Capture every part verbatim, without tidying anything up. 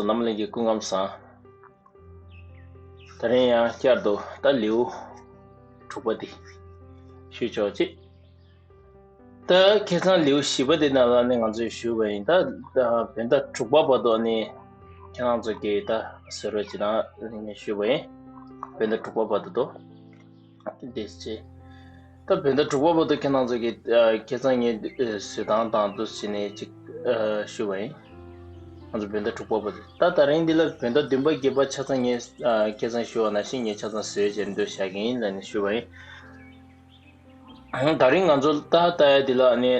ལམ་གླིང་གི་སྐུ་ཁམས་བཟང་། ད་རིང་ཡང་བསྐྱར་དུ་ད་ལེའུ་དྲུག་པ་འདི་ཞུས་ཆོག་ཅིག་ད་ཁ་སང་ལེའུ་བཞི་པ་འདི་ནང་ལ་ནི་ང་ཚོས་ཞུས་པ་ཡིན། ད་ད་བོད་ཟླ་དྲུག་པ་བར་དུ་ནི་ཁྱེད་རང་ཚོ་གིས་ད་གསོལ་རས་ཅིག་དང་ནི་ཞུས་པ་ཡིན། བོད་ཟླ་དྲུག་པ་བར་དུ་དོ། འདི་ཅི། ད་བོད་ཟླ་དྲུག་པ་བར་དུ་ཁྱེད་རང་ཚོ་གིས་ཁ་སང་ངས་བཟོད་ཐང་དང་དུ་བྱས་ནས་ཅིག་ཞུས་པ་ཡིན། ང་ཚོ་བོད་ཟླ་དྲུག་པ་བར་དུ། ད་ད་རིང་འདི་ལ་བོད་ཟླ་བདུན་པ་བརྒྱད་པ་ཆ་ཚང་ངས་ཁ་སང་ཞུས་པ་ནང་བཞིན་ངས་ཆ་ཚང་བཟོས་བྱས་འདུག་བཞག་གི་ཡིན་ལབ་ནས་ཞུས་པ་ཡིན། ད་རིང་ང་ཚོ་ད་ལྟ་ཡ་འདི་ལ་ནི་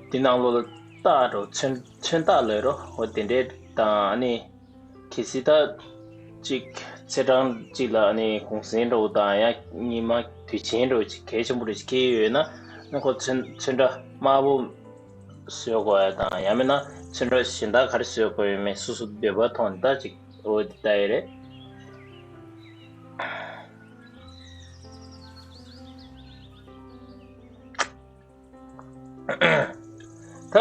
འདི་ནང་ལོགས་ལ་རྟགས་རོ་མཚོན་མཚོན་རྟགས་ལབ་རོ། འོ་དེ་འདྲས་དང་ནི། གལ་སྲིད་ད་གཅིག་ཚེས་གྲངས་གཅིག་ལ་ནི་གུང་སེང་འདྲ་བོ་དང་ཡང་ཉི་མ་དུས་ཆེན་འདྲ་བོ་ཅིག་གལ་ཆེན་པོ་འདྲ་ཅིག་འཁེལ་ཡོད་ན་ནི་ཁོ་ཚོན་ཚོན་ཁྲ་དམར་པོ་བཟོ་དགོས་ཡ་དང་ཡང་མིན་ན་ཚོན་ཁྲ་གཞན་དག་ག་རེ་བཟོ་དགོས་ཡོད་མེད་སོ་སོ་འདོད་པ་ཐོག་ནས་ད་ཅིག་འོ་དེ་ལྟ་ཡི་རེད། ད་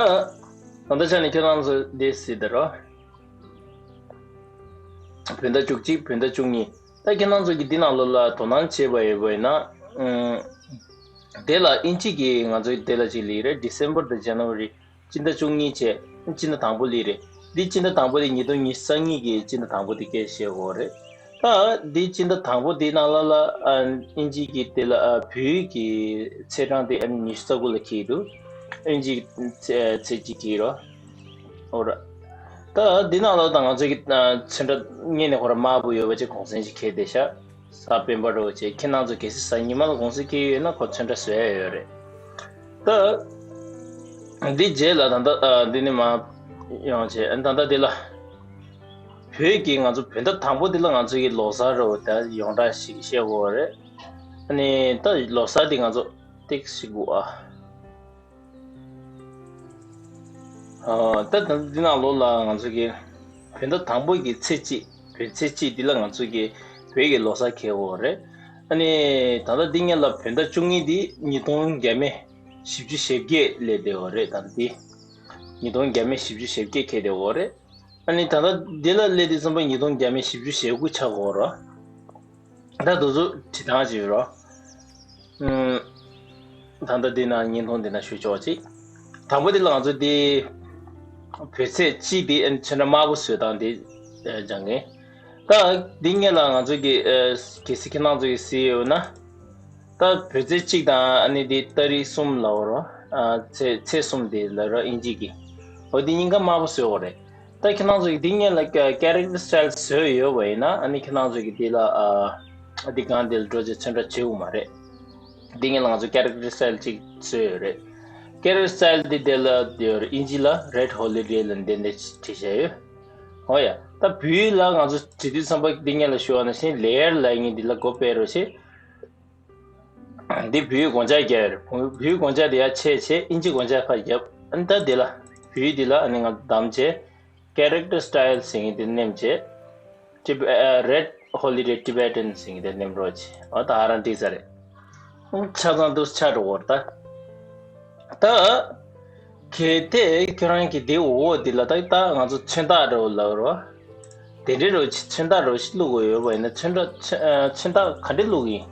ད་ལྟ་ཆ་ནས་ཁྱེད་རང་ཚོ་འདི་སྲིད་དེ་རོ། བོད་ཟླ་བཅུ་གཅིག་བོད་ཟླ་བཅུ་གཉིས། ད་ཁྱེད་རང་ཚོ་གིས་འདི་ནང་ལོགས་ལ་དོ་སྣང་བྱས་པ་ཡོད་པ་ཡིན་ན། ཨུམ། དེ་ལ་དབྱིན་ཇི་གི་ང་ཚོའི་དེ་ལ་ཅིག་ལི་རེད། December དང་January། སྤྱི་ཟླ་བཅུ་གཉིས་བྱས། སྤྱི་ཟླ་དང་པོ་ལི་རེད། འདི་སྤྱི་ཟླ་དང་པོ་དེ་ཉིས་སྟོང་ཉི་ཤུ་རྩ་གཉིས་ཀྱི་སྤྱི་ཟླ་དང་པོ་དེ་སྐད་བཤད་དགོས་རེད། ད་འདི་སྤྱི་ཟླ་དང་པོ་དེ་ནང་ལ་ལ་ཨ་དབྱིན་ཇི་གི་དེ་ལ་ཨ་བོད་ཀྱི་ཚེས་གྲངས་དེ་ཨ་ནི་ཉི་ཤུ་རྩ་དགུ་ལ་འཁེལ་འདུག་དབྱིན་ཇི་གི་ཚེས་ཚེས་གཅིག་འཁེལ་རོ། འོ་ར། ད་འདི་ནང་ལ་ད་ང་ཚོ་གི་ཨ་ཚོན་ཁྲ་སྔོན་ནས་ཁོ་ར་དམར་པོ་ཡོད་པ་ཅིག་གུང་སེང་ཅིག་འཁེལ་བསྡད་ཤག་གཟའ་སྤེན་པ་འདྲ་བོ་བྱས། ཁྱེད་རང་ཚོ་གལ་སྲིད་གཟའ་ཉི་མ་ལ་གུང་སེང་འཁེལ་ཡོད་ན་ཁོ་ཚོན་ཁྲ་བཟོ་ཡ་ཡོད་རེད། ད་འདི་རྗེས་ལ་ད་ལྟ་ཨ་འདི་ནི་མ་ཡོང་བྱས། ཨ་ད་ལྟ་འདི་ལ་བོད་ཀྱི་ང་ཚོ་བོད་ཟླ་དང་པོ་འདི་ལ་ང་ཚོ་གི་ལོ་གསར་འདྲ་བོ་ད་ཡོངས་གྲགས་ཤིག་བཤད་དགོས་པ་རེད། ཨ་ནི་ད་ལོ་གསར་འདི་ང་ཚོ་ཏིག་ཞིག་དགོས་ཨ། ཨ། ད་ད་འདི་ནང་ལོགས་ལ་ང་ཚོ་གི་བོད་ཟླ་དང་པོ་གི་ཚེས་གཅིག་བོད་ཚེས་གཅིག་འདི་ལ་ང་ཚོ་གི་བོད་ཀྱི་ལོ་གསར་འཁེལ་ཡོད་རེད། ཨ་ནི་ད་ལྟ་འདི་སྔོན་ལ་བོད་ཟླ་བཅུ་གཉིས་འདི་ཉིས་སྟོང་བརྒྱ་མེད་བཞི་བཅུ་ཞེ་བརྒྱད་སླེབས་བསྡད་ཡོད་རེད། ད་འདི་ཉིས་སྟོང་བརྒྱ་མེད་བཞི་བཅུ་ཞེ་བརྒྱད་འཁེལ་བསྡད་ཡོད་རེད། ཨ་ནི་ད་ལྟ་འདི་ལ་སླེབས་དུས་ཙམ་པ་ཉིས་སྟོང་བརྒྱ་མེད་བཞི་བཅུ་ཞེ་དགུ་ཆགས་ཀྱི་ཡོད་རེད། ད་དུ་ཚོ་བྲིས་སྟངས་ཅིག་ཡོད་རོ། ཨུམ། ད་ལྟ་འདི་ན་བརྙན་ཐུང་འདི་ན་ཞུ་ཆོག་ཅིག་དང་པོ་འདི་ལ་ང་ཚོ་འདི་བོད་ཚེས་གཅིག་འདི་ཨ་ནི་ཚོན་ཁྲ་དམར་པོ་བཟོས་སྟངས་འདི་ཨ་སྦྱང་གི། ད་འདི་སྔོན་ལ་ང་ཚོ་གི་ཨ་གལ་སྲིད་ཁྱེད་རང་ཚོ་གི་གཟིགས་ཡོད་ན། ད་བོད་ཚེས་གཅིག་དང་ཨ་ནི་འདི་ཏ་རིག་གསུམ་ལབ་རོ། ཨ་ཚེས་ཚེས་གསུམ་འདི་ལབ་རོ་དབྱིན་ཇི་གི། འོ་འདི་གཉིས་ཀ་དམར་པོ་བཟོས་ཡོད་རེད། ད་ཁྱེད་རང་ཚོ་གི་འདི་སྔོན་ལ་ཀ་character style བཟོས་ཡོད་པ་ཡིན་ན་ཨ་ནི་ཁྱེད་རང་ཚོ་གི་འདི་ལ་ཨ་འདི་སྒང་འདི་ལ་འགྲོ་རྗེས་ཚོན་ཁྲ་བྱེད་དགོས་མ་རེད། འདི་སྔོན་ལ་ང་ཚོ་character style གཅིག་བཟོས་ཡོད་རེད། character style འདི་འདི་ལ་འདི་ཡོད་རེད། དབྱིན་ཇི་ལ་Red Holiday ལ་འདི་འདི་བྲིས་བཞག་ཡོད། འོ་ཡ། ད་བོད་ལ་ང་ཚོ་བྲིས་དུས་ཙམ་པ་འདི་སྔོན་ལ་ཞུ་བ་ནང་བཞིན་layer ལབ་མཁན་འདི་ལ་མགོ་སྤོས་རོགས་བྱེད། འདི་བོད་དགོངས་འཇགས་རྒྱབ་ཡོད་རེད། བོད་དགོངས་འཇགས་འདི་ཡར་ཆད་བྱས་དབྱིན་ཇི་དགོངས་འཇགས་ཕར་རྒྱབ། ཨ་ནི་ད་འདི་ལ་བོད་འདི་ལ་ཨ་ནི་ང་བདམས་བྱས། character style ཟེར་མཁན་དེ་ནེམ་བྱས། Tib- ཨ། Red Holiday Tibetan ཟེར་མཁན་དེ་ནེམ་རོགས་བྱས། འོ་ད་ཨ་རང་འགྲིག་ས་རེད། ཆ་ཚང་འདུག་ཆ་འགྲོ་བར་ད། ད་གལ་ཏེ་ཁྱོད་རང་གིས་དེ་འོ་འདི་ལ་ད་ད་ང་ཚོ་མཚོན་རྟགས་འདྲ་བོ་ལབ་རོ། དེ་འདྲའི་རོ་ཆ་མཚོན་རྟགས་རོ་ཞིག་བླུག་དགོས་ཡོད་པ་ཡིན་ན་མཚོན་རྟགས་མཚོན་མཚོན་རྟགས་ག་འདྲ་བླུག་གི་ཡིན།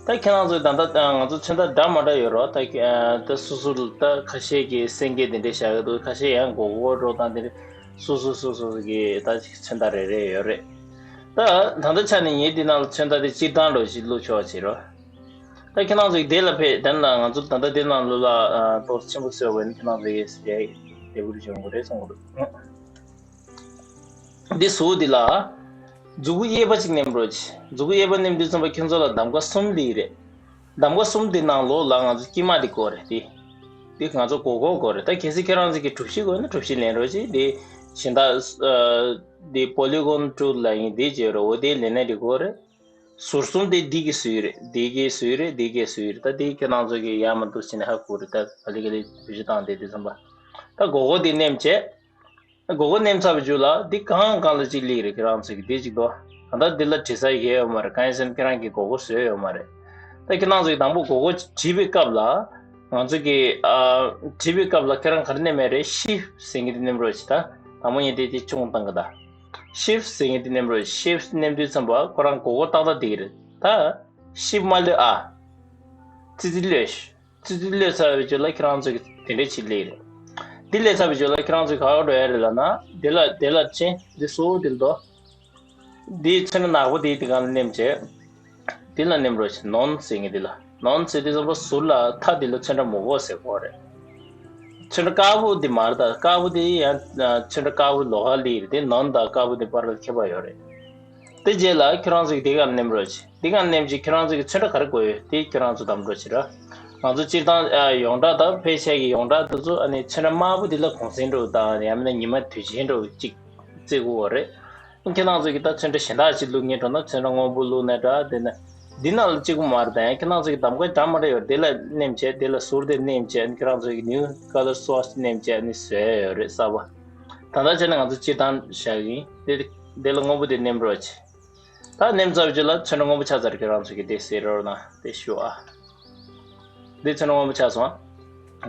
ད་ཁྱེད་རང་ཚོས་ད་ལྟ་ང་ཚོ་མཚོན་རྟགས་འདྲ་མ་འདྲ་ཡོད་རོ། ད་ད་སོ་སོ་ལ་ད་ཁ་ཤས་ཀྱིས་སེང་གེ་དེ་འདྲ་བཞག་གི་འདུག་ཁ་ཤས་ཡང་མགོ་སྐོར་འདྲ་བོ་དང་དེ་འདྲ། སོ་སོ་སོ་སོ་གི་ད་ཅིག་མཚོན་རྟགས་རེ་རེ་ཡོད་རེད། ད་ད་ལྟ་ཆ་ནས་ངས་འདི་ནང་ལ་མཚོན་རྟགས་དེ་སྤྱིར་བཏང་འདྲ་བོ་ཞིག་བླུག་ཆོག་བྱེད་རོ། ད་ཁྱེད་རང་ཚོ་གི་དེ་ལ་ཕེབས་དེ་ལ་ང་ཚོ་ད་ལྟ་དེ་ནང་ལོ་ལ་ཏོག་ཙམ་ཆེན་པོ་བཟོས་པ་ཡིན་ན་ཁྱེད་རང་ཚོ་གི་ཟེར་ཡ་དེ་བུ་རི་བྱུང་དགོས་རེད་གསུང་གི་འདུག་འདི་ཟུར་འདི་ལ་མཛུ་གུ་གཡས་པ་ཅིག་མནན་རོགས་གྱིས། མཛུ་གུ་གཡས་པ་མནན་དུས་ཙམ་པ་ཁྱེད་ཚོ་ལ་གདམ་ག་གསུམ་སླེབས་རེད། གདམ་ག་གསུམ་དེ་ནང་ལོགས་ལ་ང་ཚོ་དཀྱིལ་མ་དེ་དགོས་རེད་དེ། དེ་ང་ཚོ་སྒོར་སྒོར་དགོས་རེད། ད་གལ་སྲིད་ཁྱེད་རང་ཚོ་གི་གྲུ་བཞི་དགོས་ན་གྲུ་བཞི་ལེན་རོགས་གྱིས། དེ་གཞན་དག་ཨ་དེ་Polygon tool ལབ་ཡིན་དེ་བྱས་རོགས་འོ་དེ་ལེན་ན་དེ་དགོས་རེད། ཟུར་གསུམ་དེ་འདི་གི་ཟུར་རེད། འདི་གི་ཟུར་རེད། འདི་གི་ཟུར་རེད། ད་དེ་ཁྱེད་རང་ཚོ་གི་ཡག་མ་འདུག་ཟེར་ནས་ཧ་གོ་རེད། ད་ག་ལེ་ག་ལེ་བེད་སྤྱོད་བཏང་དེ་དུས་ཙམ་པ། ད་སྒོར་སྒོར་དེ་མནན་བྱས། སྒོར་སྒོར་མནན་ཚར་བའི་མཇུག་ལ་འདི་གང་གང་ལ་གཅིག་སླེབས་རེད། ཁྱེད་རང་ཚོ་གི་འདི་གཅིག་དོ། ད་ལྟ་འདི་ལ་བྲིས་ས་ཡོད་མ་རེད། གང་ཡིན་ཟེར་ན་ཁྱེད་རང་གིས་སྒོར་སྒོར་བཟོས་ཡོད་མ་རེད། ད་ཁྱེད་རང་ཚོ་གི་དང་པོ་སྒོར་སྒོར་བྲིས་པའི་སྐབས་ལ་ང་ཚོ་གི་ཨ་བྲིས་པའི་སྐབས་ལ་ཁྱེད་རང་ག་རེ་མནན་པ་རེད། Shift ཟེར་མཁན་དེ་མནན་རོགས་གྱིས། ད་དང་པོ་ངས་དེ་དེ་ཆུང་བཏང་གི་ད། shift ཟེར་མཁན་དེ་མནན་རོགས། shift མནན་དུས་ཙམ་པ་ཁོ་རང་མགོ་སྐོར་ཏག་ཏག་བསྡད་ཀྱི་རེད། ད་shift མ་གློད་ཨ། ཙི་ཙི་གློད། ཙི་ཙི་གློད་ཚར་བའི་རྗེས་ལ་ཁྱེད་རང་ཚོ་གིས་དེ་འདྲས་བྱེད་ལེ་རེད། འདི་སླེབས་ཚར་བའི་རྗེས་ལ་ཁྱེད་རང་ཚོས་ག་པར་འགྲོ་ཡ་རེད་ལབ་ན། དེ་ལ་དེ་ལ་ཅན་འདི་སོ་དེ་ལ་འགྲོ། འདི་ཚོན་ཁྲ་ནག་པོ་དེའི་དེ་སྒང་ལ་མནན་བྱས། དེ་ལ་མནན་རོགས་བྱེད། none ཟེར་མཁན་དེ་ལ། none ཟེར་དུས་ཙམ་པ་ཟུར་ལ་མཐའ་དེ་ལ་ཚོན་ཁྲ་མོག་མོག་ཟེར་གོ་རེད། ཚོན་ཁྲ་དཀར་པོ་དེ་མ་རེད། ད་དཀར་པོ་དེ་ཡང་ཚོན་ཁྲ་དཀར་པོ་ལོགས་ཀ་ལ་རེད། དེ་none དང་དཀར་པོ་དེ་བར་ལ་ཁྱད་པར་ཡོད་རེད། དེ་རྗེས་ལ་ཁྱོད་རང་ཚོ་གིས་དེ་སྒང་མནན་རོགས་བྱེད། དེ་སྒང་མནན་བྱས་ཁྱོད་རང་ཚོ་གིས་ཚོན་ཁྲ་ག་རེ་དགོས་ཡོད་དེ་ཁྱོད་རང་ཚོ་བདམས་རོགས་བྱེད་ར། ང་ཚོ་སྤྱིར་བཏང་ཨ་ཡོངས་གྲགས་དང་ཕལ་ཆེར་གྱི་ཡོངས་གྲགས་དེ་ཚོ་ཨ་ནི་ཚོན་ཁྲ་དམར་པོ་དེ་ལ་གུང་སེང་འདྲ་བོ་དང་ཡང་མིན་ན་ཉི་མ་དུས་ཆེན་འདྲ་བོ་གཅིག་བརྩི་དགོས་པ་རེད། ཁྱེད་རང་ཚོ་གིས་ད་ཚོན་ཁྲ་གཞན་དག་ཅིག་བླུག་མཁན་འགྲོ་ན་ཚོན་ཁྲ་སྔོན་པོ་བླུག་ན་འདྲ། དེ་ན་འདི་ནང་ལ་གཅིག་པོ་མ་རེད། ད་ཡང་ཁྱེད་རང་ཚོ་གིས་གདམ་ག་འདྲ་མ་འདྲ་ཡོད་རེད། དེ་ལ་མནན་བྱས། དེ་ལ་ཟུར་དེ་མནན་བྱས། ཁྱེད་རང་ཚོ་གིས་new color swatch མནན་བྱས་ཨ་ནི་བཟོས་ཡོད་རེད་གསར་པ། ད་ལྟ་བྱས་ན་ང་ཚོ་སྤྱིར་བཏང་བཞག་གི་ཡིན། དེ་དེ་ལ་སྔོན་པོ་དེ་མནན་རོགས་བྱེད། ད་མནན་ཚར་བའི་རྗེས་ལ་ཚོན་ཁྲ་སྔོན་པོ་ཆགས་ཚར། ཁྱེད་རང་ཚོ་གིས་དེ་གཟིགས་རོགས་གནང་། དེ་ཞུ་ཨ། འདི་ཚོན་ཁྲ་སྔོན་པོ་ཆགས་སོང་།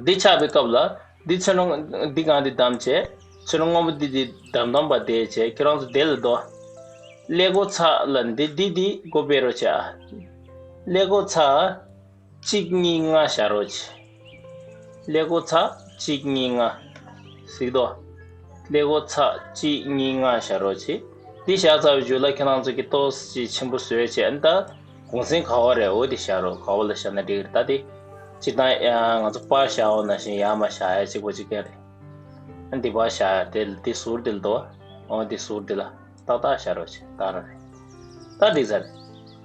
འདི་ཆགས་པའི་སྐབས་ལ་འདི་ཚོན་ཁྲ་འདི་སྒང་འདི་བདམས་བྱས། ཚོན་ཁྲ་སྔོན་པོ་འདི་འདི་བདམས་བདམས་པ་དེ་བྱས། ཁྱེད་རང་ཚོ་དེ་ལ་འགྲོ། ཀླད་ཀོར་ཚེག་ལ་འདི་འདི་འདི་སྒོ་ཕྱེ་རོགས་བྱེད་ཨ། ཀླད་ཀོར་ཚེག་གཅིག་གཉིས་ལྔ་བཞག་རོགས་བྱེད། ཀླད་ཀོར་ཚེག་གཅིག་གཉིས་ལྔ། གཟིགས་དང་། ཀླད་ཀོར་ཚེག་གཅིག་གཉིས་ལྔ་བཞག་རོགས་བྱེད། འདི་བཞག་ཚར་བའི་མཇུག་ལ་ཁྱེད་རང་ཚོ་གིས་ཏོག་ཙམ་ཆེན་པོ་བཟོས་བྱས། ཨ་ནི་ད་གུང་སེང་ག་པར་རེད། འོ་དེ་བཞག་རོགས། ག་པར་ལ་བཞག་ན་འགྲིག་གི་རེད། ད་དེ་སྤྱིར་བཏང་ཡང་ང་ཚོ་པར་བཞག་པ་ནང་བཞིན་ཡར་མར་བཞག་ཡ་གཅིག་པོ་གཅིག་རྐྱང་རེད། ཨ་ནི་འདི་པར་བཞག་ཡ་དེ་དེ་ཟུར་དེ་ལ་འགྲོ། འོ་དེ་ཟུར་དེ་ལ་ཏག་ཏག་བཞག་རོགས་བྱེད། ད་ར་རེད། ད་འགྲིག་ཚར་རེད།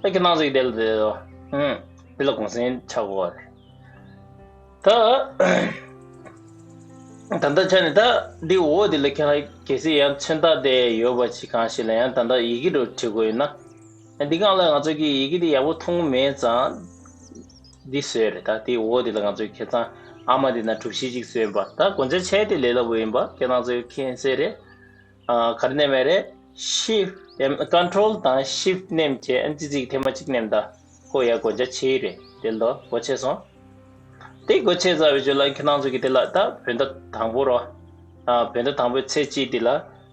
ད་ཁྱེད་རང་ཚོ་གིས་དེ་ལ་དེ་ལ་ཨུམ། དེ་ལ་གུང་སེང་ཆགས་དགོས་པ་རེད། ད། ད་ལྟ་ཆ་ནས་ད་འདི་འོག་འདི་ལ་ཁྱེད་རང་གལ་སྲིད་ཡང་མཚོན་རྟགས་དེ་ཡོད་པ་ཅིག་གང་ཞིག་ལ་ཡང་ད་ལྟ་ཡི་གེ་འདྲ་བྲིས་དགོས་ཡོད་ན། འདི་སྒང་ལ་ང་ཚོ་གིས་ཡི་གེ་འདི་ཡག་པོ་མཐོང་མེད་ཙང་། འདི་བཟོས་རེད། ད་འདི་འོག་འདི་ལ་ང་ཚོས་ཁ་སང་ཨ་མ་འདི་ན་གྲུ་བཞི་ཅིག་བཟོས་པ། ད་གོན་ཆ་ཆེ་དེ་ལས་སླ་པོ་ཡིན་པ་ཁྱེད་རང་ཚོས་མཁྱེན་གསལ་རེད། ཨ། ག་རེ་མནན་པ་རེད། shift ཨེམ། control དང་shift མནན་བྱས། ཨ་ནི་ཙི་ཙིག་ཐེངས་མ་གཅིག་མནན་ད། ཁོ་ཡ་གོན་ཆ་ཆེ་རེད། དེ་ལ་སྒོ་ཕྱེ་སོང་། དེ་སྒོ་ཕྱེ་ཚར་བའི་རྗེས་ལ་ཁྱེད་རང་ཚོ་གིས་དེ་ལ་ད་བོད་ཟླ་དང་པོ་རོ། ཨ། བོད་ཟླ་དང་པོའི་ཚེས་གཅིག་དེ་ལ།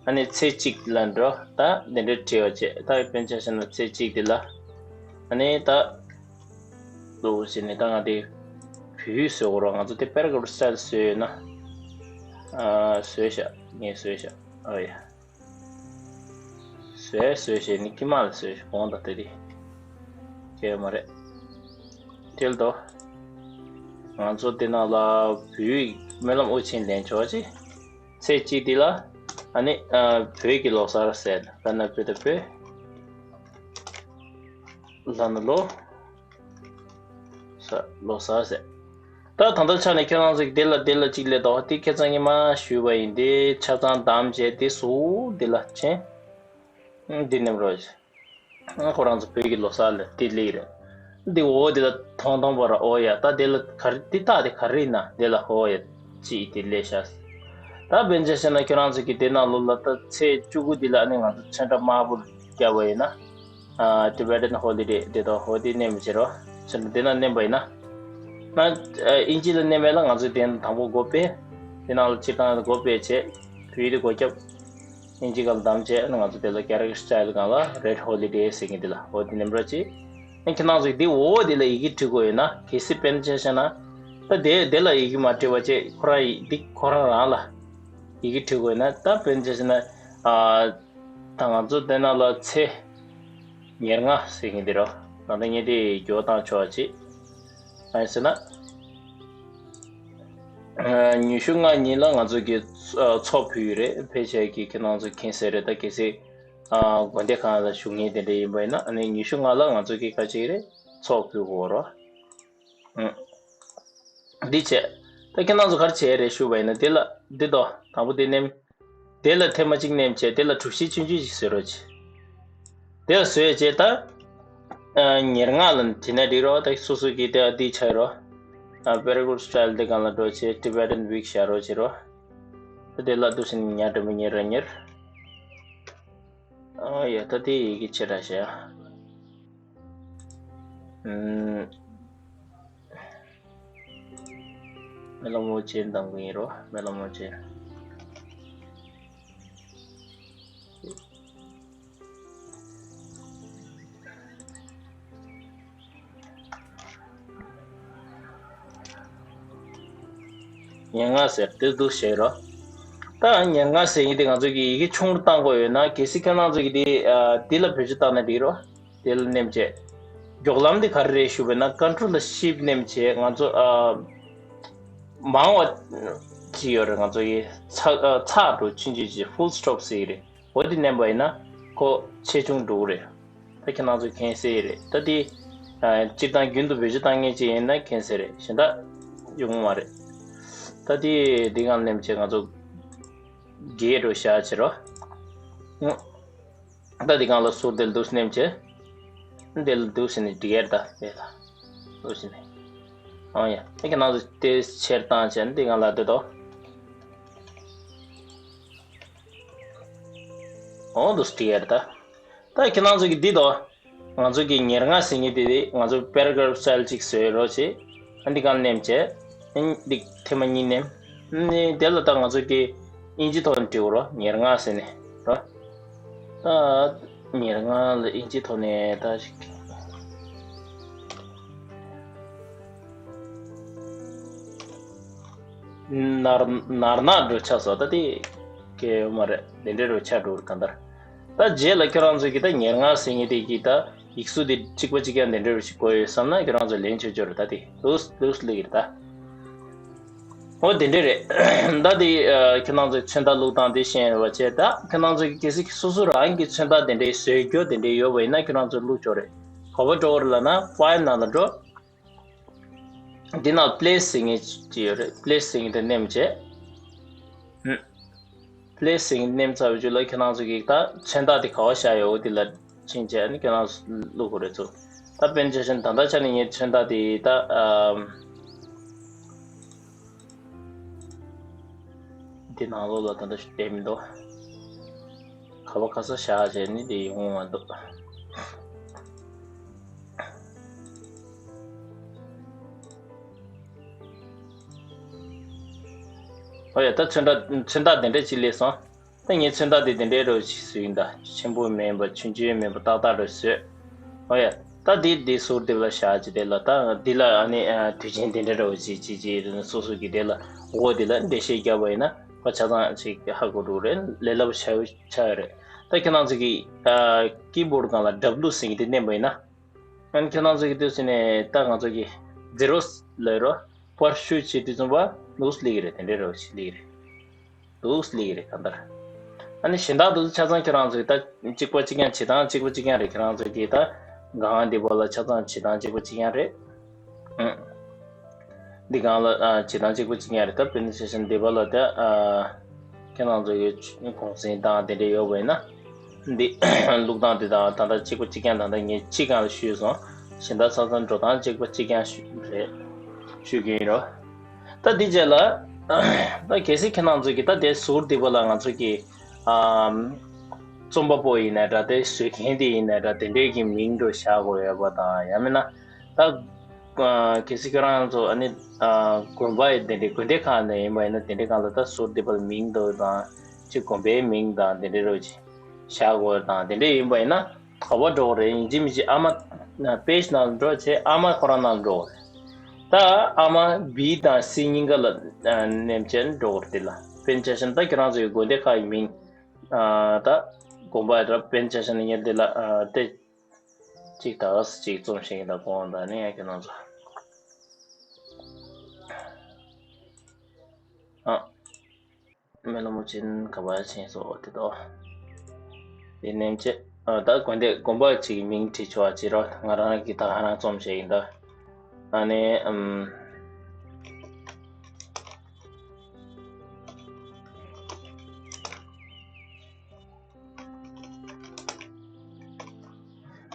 ཨ་ནི་ཚེས་གཅིག་ལ་འགྲོ། ད་འདི་འདྲའི་བྲིས་པ་བྱས། ད་དཔེར་ན་ཆ་བཞག་ན་ཚེས་གཅིག་དེ་ལ། ཨ་ནི་ད། ལོ་བྱས་ནས་ད་ང་དེ་བོད་ཡིག་བཟོ་དགོས་རོ། ང་ཚོ་དེ་paragraph style བཟོས་ཡོད་ན། ཨ། བཟོས་ཤག་ངས་བཟོས་ཤག་ཨ་ཡ། བཟོས་བཟོས་བྱས་ནི་ཀི་མ་ལ་བཟོས་བྱས་གོང་དང་དེ་དེ་སྐྱེལ་མ་རེད། དེ་ལ་དོ། ང་ཚོ་དེ་ནང་ལ་བོད་ཡིག་སྨོན་ལམ་དབུ་ཅན་ལེན་ཆོག་ཅིག་ཚེས་གཅིག་དེ་ལ། ཨ་ནི་ཨ། བོད་ཀྱི་ལོ་གསར་ཟེར་ན་ལ་ན་བོད་ད་བོད། ལ་ན་ལོ། ས། ལོ་གསར་ཟེར། ད་ད་ལྟ་ཆ་ནས་ཁྱེད་རང་ཚོས་དེ་ལ་དེ་ལ་གཅིག་ལས་དོགས་དེ་ཁ་སང་ཉི་མ་ཞུས་པ་ཡིན། དེ་ཆ་ཚང་བདམས་བྱས་དེ་སུ་དེ་ལ་ཆེན། འདི་ནེམ་རོ། ཁོ་རང་ཚོ་བོད་ཀྱི་ལོ་གསར་ལ་དེ་ལེགས་རེད། འདི་འོ་དེ་ལ་མཐོང་མཐོང་པ་ར། འོ་ཡ། ད་དེ་ལ་ག་རེ་དེ་ད་དེ་ག་རེ་ཡིན་ན་དེ་ལ་འོ་ཡ། ཅིག་དེ་ལས་ཤག་ད་དཔེར་ན་ཆ་བཞག་ན་ཁྱོད་རང་ཚོ་གི་དེ་ནང་ལོགས་ལ་ད་ཚེས་བཅུ་དགུ་འདི་ལ་ཨ་ནི་ང་ཚོ་ཚོན་ཁྲ་དམར་པོ་བརྒྱབ་པ་ཡིན་ན། ཨ། Tibetan Holiday དེ་དང་འོ་དེ་མནན་པ་བྱེད་རོགས། ཚོན་ཁྲ་དེ་ན་མནན་པ་ཡིན་ན། ང་ཨ་ཨིན་ཇི་ལ་མནན་པ་ལ་ང་ཚོས་དེ་དང་པོ་སྒོ་ཕྱེ། དེ་ནང་ལ་སྤྱིར་བཏང་སྒོ་ཕྱེ་བྱས། བོད་ཡིག་དེ་སྒོ་བརྒྱབ། ཨིན་ཇི་སྒང་བདམས་བྱས་ང་ཚོ་དེ་ལ་Character Style སྒང་ལ་Red Holiday ཟེར་མཁན་དེ་ལ་འོ་དེ་མནན་པ་བྱེད། ཨ་ཁྱེད་རང་ཚོས་འདི་འོ་དེ་ལ་ཡི་གེ་བྲིས་དགོས་ཡོད་ན། གལ་སྲིད་དཔེར་ན་ཆ་བཞག་ན། ད་དེ་དེ་ལ་ཡི་གེ་མ་བྲིས་པ་བྱས་ཁོ་རང་ཡི་འདི་ཁོ་རང་རང་ལ་ཡི་གེ་བྲིས་དགོས་ཡོད་ན། ད་དཔེར་ན་ཆ་བཞག་ན། ཨ། ད་ང་ཚོ་དེ་ནང་ལ་ཚེས་ཉེར་ལྔ་ཟེར་མཁན་དེ་རོ། ད་ལྟ་ངས་དེ་མགྱོགས་བཏང་ཆོག་ཅིག་ཨ་ཡིན་ཟེར་ན། ཨ། ཉི་ཤུ་ལྔ་ཉིན་ལ་ང་ཚོ་གི་ཚོགས་ཕུལ་ཡོད་རེད། ཕལ་ཆེར་གྱི་ཁྱེད་རང་ཚོ་མཁྱེན་གསལ་རེད། ད་གལ་སྲིད་ཨ་དགོན་སྡེ་ཁག་ལ་བཞུགས་མཁན་དེ་འདྲ་ཡིན་པ་ཡིན་ན། ཨ་ནི་ཉི་ཤུ་ལྔ་ལ་ང་ཚོ་གི་ཁ་ཅིག་རེད། ཚོགས་ཕུལ་དགོས་རོ། ཨང་། འདི་བྱས། ད་ཁྱེད་རང་ཚོ་ག་རེ་བྱས་རེད་ཞུས་པ་ཡིན་ན། དེ་ལ་འདི་དོ། དང་པོ་དེ་མནན། དེ་ལ་ཐེངས་མ་གཅིག་མནན་བྱས། དེ་ལ་གྲུ་བཞི་ཆུང་ཆུང་ཞིག་བཟོས་རོགས་བྱེད། དེ་ལ་བཟོས་བྱས་ད། ཨ། ཉེར་ལྔ་ལ་བྲིས་ན་འགྲིག་རོགས། ད་སོ་སོ་གི་དེ་འདི་ཆགས་རོགས། ཨ། Paragraph Style དེ་སྒང་ལ་འགྲོ་བྱས། Tibetan Week བཞག་རོགས་བྱེད་རོགས། ད་དེ་ལ་འདུག་སེ་ཉར་དྲན་པ་ཉེར་ར་ཉེར། ཨ་ཡ། ད་དེ་ཡི་གེ་ཆེ་དྲགས་ཤག་ཨུམ། སྨོན་ལམ་དབུ་ཅན་བདམས་གི་ཡིན་རོ། སྨོན་ལམ་དབུ་ཅན། ཉེར་ལྔ་ཟེར་དེ་འདུག་བྱས་རོ། ད་ཉེར་ལྔ་ཟེར་མཁན་དེ་ང་ཚོ་གི་ཡི་གེ་ཆུང་རུ་བཏང་དགོས་ཡོད་ན། གལ་སྲིད་ཁྱེད་རང་ཚོ་གི་དེ་ཨ་འདི་ལ་བེད་སྤྱོད་བཏང་ན་འགྲིག་རོ། དེ་ལ་མནན་བྱས། མགྱོགས་ལམ་དེ་ག་རེ་རེད་ཞུས་པ་ན། Control Shift མནན་བྱས་ང་ཚོ་ཨ་མང་བ་ཅིག་ཡོད་རེད། ང་ཚོ་གི་ཚ་ཨ་ཚགས་འགྲོ་ཆུང་ཆུང་ཅིག་Full Stop ཟེར་གི་རེད། འོ་དེ་མནན་པ་ཡིན་ན་ཁོ་ཆེ་ཆུང་འགྲོ་གི་རེད། ད་ཁྱེད་རང་ཚོ་མཁྱེན་གསལ་རེད། ད་དེ་ཨ་སྤྱིར་བཏང་རྒྱུན་དུ་བེད་སྤྱོད་བཏང་མཁན་ཅིག་ཡིན་ན་མཁྱེན་གསལ་རེད། གཞན་དག་ཡོང་གི་མ་རེད། ད་དེ་འདི་སྒང་མནན་བྱས་ང་ཚོ་རྒྱས་འགྲོ་བཞག་བྱེད་རོ། ད་འདི་སྒང་ལ་ཟུར་དེ་ལ་འདུག་སེ་མནན་བྱས། འདི་ལ་འདུག་སེ་ནས་འགྲིག་ཡར་ད་དེ་ད་འདུག་སེ་ནས། ཨང་ཡ། ད་ཁྱེད་རང་ཚོ་དེ་ཕྱིར་བཏང་བྱས་ན་འདི་སྒང་ལ་འདི་དོ། ཨོ་འདུག་སེ་འགྲིག་ཡར་ད། ད་ཁྱེད་རང་ཚོ་གི་འདི་དོ། ང་ཚོ་གི་ཉེར་ལྔ་ཟེར་མཁན་དེ་དེ་ང་ཚོ་Paragraph Style ཅིག་བཟོས་རོགས་བྱེད། ཨ་འདི་སྒང་མནན་བྱས། ཨ་འདི་ཐེངས་མ་གཉིས་མནན། ཨ་ནི་དེ་ལ་ད་ང་ཚོ་གི་ཨིན་ཇི་ཐོག་ནས་འབྲི་དགོས་རོ། ཉེར་ལྔ་ཟེར་ནས་རོ། ད་ཉེར་ལྔ་ལ་ཨིན་ཇི་ཐོག་ནས་ད་ཞིག་ནར་ནར་ནག་འགྲོ་ཆགས་སོང་། ད་དེ་གལ་ཡོད་མ་རེད། དེ་འདྲའི་རུ་ཆགས་འགྲོ་གི་གང་ལྟར། ད་རྗེས་ལ་ཁྱོད་རང་ཚོ་གིས་ད་ཉེར་ལྔ་ཟེར་མཁན་དེ་གི་ད་ཡིག་གཟུགས་དེ་གཅིག་པ་གཅིག་རྐྱང་དེ་འདྲ་རུ་ཞིག་དགོས་ཡོད་བསམ་ན། ཁྱོད་རང་ཚོ་ལེན་ཆོག་ཆོག་རེད། ད་དེ་ལུགས་ལུགས་ལེགས་རེད་ད། འོ་དེ་འདྲ་རེད། ད་དེ་ཨ་ཁྱོད་རང་ཚོའི་མཚོན་རྟགས་བླུགས་སྟངས་དེ་ཤེས་པ་བྱས། ད་ཁྱོད་རང་ཚོ་གིས་གལ་སྲིད་སོ་སོ་རང་གི་མཚོན་རྟགས་དེ་འདྲའི་བཟོས་རྒྱུ་དེ་འདྲའི་ཡོད་པ་ཡིན་ན། ཁྱོད་རང་ཚོ་བླུགས་ཆོག་རེད། ག་པར་འགྲོ་དགོས་རེད་ལབ་ན། File ནང་ལ་འགྲོ། འདི་ནང་Place ཟེར་མཁན་ཅིག་ཡོད་རེད། Place ཟེར་མཁན་དེ་མནན་བྱས། ཨུམ། Place ཟེར་མཁན་མནན་ཚར་བའི་རྗེས་ལ་ཁྱེད་རང་ཚོ་གིས་ད་མཚོན་རྟགས་དེ་ག་པར་བཞག་ཡོད་འོ་དེ་ལ་ཕྱིན་བྱས། ཨ་ནི་ཁྱེད་རང་ཚོ་བླུག་དགོས་རེད་ཚུལ། ད་དཔེར་ན་ཆ་བཞག་ན་ད་ལྟ་ཆ་ནས་ངའི་མཚོན་རྟགས་དེ་ད་ཨམ། འདི་ནང་ལོགས་ལ་ད་ལྟ་བསྡད་མི་འདུག་ག་པ་ག་ས་བཞག་བྱས་ནི་དེ་ཡོང་མ་འདུག་ཨོ་ཡ། ད་མཚོན་རྟགས་མཚོན་རྟགས་དེ་འདྲ་ཅིག་སླེབས་སོང་། ད་ངས་མཚོན་རྟགས་དེ་དེ་འདྲའི་རོ་ཞིག་བཟོས་ཡིན་ད། ཆེན་པོ་མིན་པ་ཆུང་ཆུང་མིན་པ་ཏག་ཏག་རོ་བཟོས། ཨོ་ཡ། ད་འདི་འདི་ཟུར་དེ་ལ་བཞག་ཅིག་དེ་ལ་ད་འདི་ལ་ཨ་ནི་ཨ་དུས་ཆེན་དེ་འདྲ་རོ་ཅིག་ཅིག་ཅིག་རེད་ན། སོ་སོ་གི་དེ་ལ་འོ་དེ་ལ་འགྲེལ་བཤད་བརྒྱབ་པ་ཡིན་ན་ཁོ་ཆ་ཚང་ཅིག་ཧ་གོ་འགྲོ་རེད། ལས་སླ་པོ་ཆགས་ཆགས་ཡོད་རེད། ད་ཁྱེད་རང་ཚོ་གི་ཨ་ཀི་བོར་སྒང་ལ་W ཟེར་གི་དེ་མནན་པ་ཡིན་ན། ཨ་ནི་ཁྱེད་རང་ཚོ་གི་དུས་ཚོད་ནས་ད་ང་ཚོ་གི་zero ལབ་རོ། པར་ཤུ་བྱེད་དུས་ཙམ་པ་ལུགས་ལེགས་རེད། དེ་འདྲའི་རོ་ཞིག་ལེགས་རེད། ལུགས་ལེགས་རེད་གང་ལྟར། ཨ་ནི་གཞན་དག་དུ་ཆ་ཚང་ཁྱེད་རང་ཚོ་གི་ད་གཅིག་པ་གཅིག་རྐྱང་། བྱེད་སྟངས་གཅིག་པ་གཅིག་རྐྱང་རེད། ཁྱེད་རང་ཚོ་གི་ད་སྒང་འདི་པ་ལ་ཆ་ཚང་བྱེད་སྟངས་གཅིག་པ་གཅིག་རྐྱང་རེད། ཨང་། འདི་སྒང་ལ་ཨ་བྱེད་སྟངས་གཅིག་པ་གཅིག་རྐྱང་རེད། ད་དཔེར་ན་ཆ་བཞག་ན་འདི་པ་ལ་ད་ཨ་ཁྱེད་རང་ཚོ་གི་གུང་སེང་དང་དེ་འདྲ་ཡོད་པ་ཡིན་ན། འདི་བླུག་སྟངས་དེ་དང་ད་ལྟ་གཅིག་པ་གཅིག་རྐྱང་། ད་ལྟ་ངས་གཅིག་སྒང་ལ་ཞུས་སོང་། གཞན་དག་ཆ་ཚང་འགྲོ་སྟངས་གཅིག་པ་གཅིག་རྐྱང་ཞུ་རེད། ཞུ་གི་ཡིན་རོ། ད་འདི་རྗེས་ལ་ད་གལ་སྲིད་ཁྱེད་རང་ཚོ་གི་ད་དེ་ཟུར་འདི་པ་ལ་ང་ཚོ་གི་ཨམ་རྩོམ་པ་པོ་ཡིན་ན་འདྲ། དེ་བཟོ་མཁན་དེ་ཡིན་ན་འདྲ། དེ་འདྲའི་གི་མིང་འདྲ་བཞག་དགོས་ཡོད་པ་དང་། ཡང་མིན་ན་ད་ཨ་གལ་སྲིད་ཁྱེད་རང་ཚོ་ཨ་ནི་ཨ་དགོན་པ་ཡི་དེ་འདྲའི་དགོན་སྡེ་ཁག་ནས་ཡིན་པ་ཡིན་ན། དེ་འདྲའི་སྒང་ལ་ད་ཟུར་འདི་པ་ལ་མིང་འདྲ་དང་། ཅིག་དགོན་པའི་མིང་དང་དེ་འདྲའི་རོ་ཅིག་བཞག་དགོས་དང་། དེ་འདྲ་ཡིན་པ་ཡིན་ན་ག་པར་འགྲོ་དགོས་རེད། ཡིན་གཅིག་མིན་གཅིག་ཨ་མ་པེ་ཇི་ནང་འགྲོ་བྱས། ཨ་མ་ཁོ་རང་ནང་འགྲོ་དགོས་རེད། ད་ཨ་མ་བི་དང་སི་གཉིས་ཀ་ལ་ཨ་མནན་བྱས་འགྲོ་དགོས་རེད། དེ་ལ་དཔེར་ན་ཆ་བཞག་ན་ད་ཁྱེད་རང་ཚོའི་དགོན་སྡེ་ཁག་གི་མིང་ཨ་ད་དགོན་པ་ར། དཔེར་ན་ཆ་བཞག་ན་ངས་འདི་ལ་ཨ་དེ་གཅིག་དག་གཅིག་རྩོམ་ཤེས་ཀྱི་ད་དགོངས་དག་ནི་ཡང་ཁྱེད་རང་ཚོ་ཨ། སྨོན་ལམ་ཆེན་ག་པར་ཕྱིན་སོགས་དེ་དོ། དེ་མནན་བྱས། ཨ་ད་དགོན་སྡེ་དགོན་པ་ཅིག་གི་མིང་བྲིས་ཆོག་ཅེས་རོ། ང་རང་གིས་ད་ག་རང་རྩོམ་བྱས་ཡིན་ད། ཨ་ནི་ཨམ།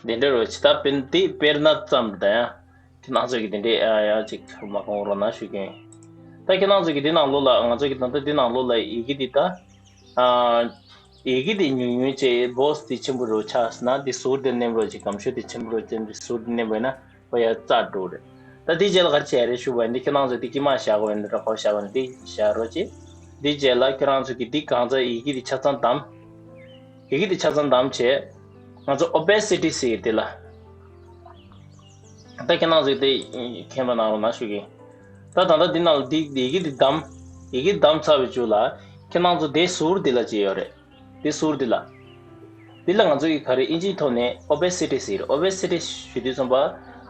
དེ་འདྲ་རོ་ཅིག་ད་དཔེར་ན་དེ་དཔེར་ན་ཙམ་ད་ཡང་། ཁྱེད་རང་ཚོ་གིས་དེ་འདྲའི་ཨ་ཡང་ཅིག་མ་གོང་རོགས་གནང་ཞུ་གི་ཡིན། ད་ཁྱེད་རང་ཚོ་གིས་འདི་ནང་ལོགས་ལ། ང་ཚོ་གིས་ད་ལྟ་འདི་ནང་ལོགས་ལ་ཡི་གེ་འདི་ད་ཨ་ཡི་གེ་འདི་ཉུང་ཉུང་བྱས། བོགས་འདི་ཆེན་པོ་རུ་ཆགས་ན། འདི་ཟུར་འདི་མནན་རོགས་ཅིག་སྒམ་ཤོས་འདི་ཆེན་པོ་རུ་བྱས། འདི་ཟུར་འདི་མནན་པ་ཡིན་ན་ཁོ་ཡར་བཙག་འགྲོ་རེད། ད་འདི་རྗེས་ལ་ག་རེ་བྱས་རེད་ཞུ་བ་ཡིན་ན། ཁྱེད་རང་ཚོ་འདི་དཀྱིལ་མ་བཞག་དགོས་ཡིན་འདྲ། ཁོ་བཞག་དགོས་ཡིན། འདི་བཞག་རོགས་ཅིག་འདི་རྗེས་ལ་ཁྱེད་རང་ཚོ་གིས་འདི་གང་ཚ་ཡི་གེ་འདི་ཆ་ཚང་བདམས། ཡི་གེ་འདི་ཆ་ཚང་བདམས་བྱས། ང་ཚོ་opacity ཟེར་དེ་ལ། ད་ཁྱེད་རང་ཚོས་དེ་མཁྱེན་པ་གནང་རོགས་གནང་ཞུ་གི། ད་ད་ལྟ་འདི་ནང་ལ་འདི་ཡི་གེ་འདི་བདམས། ཡི་གེ་བདམས་ཚར་བའི་མཇུག་ལ་ཁྱེད་རང་ཚོ་དེ་ཟུར་འདི་ལ་ཅིག་ཡོད་རེད། དེ་ཟུར་འདི་ལ། འདི་ལ་ང་ཚོ་གི་ག་རེ་ཨིན་ཇིའི་ཐོག་ནས་opacity ཟེར། opacity ཞུ་དུས་ཙམ་པ་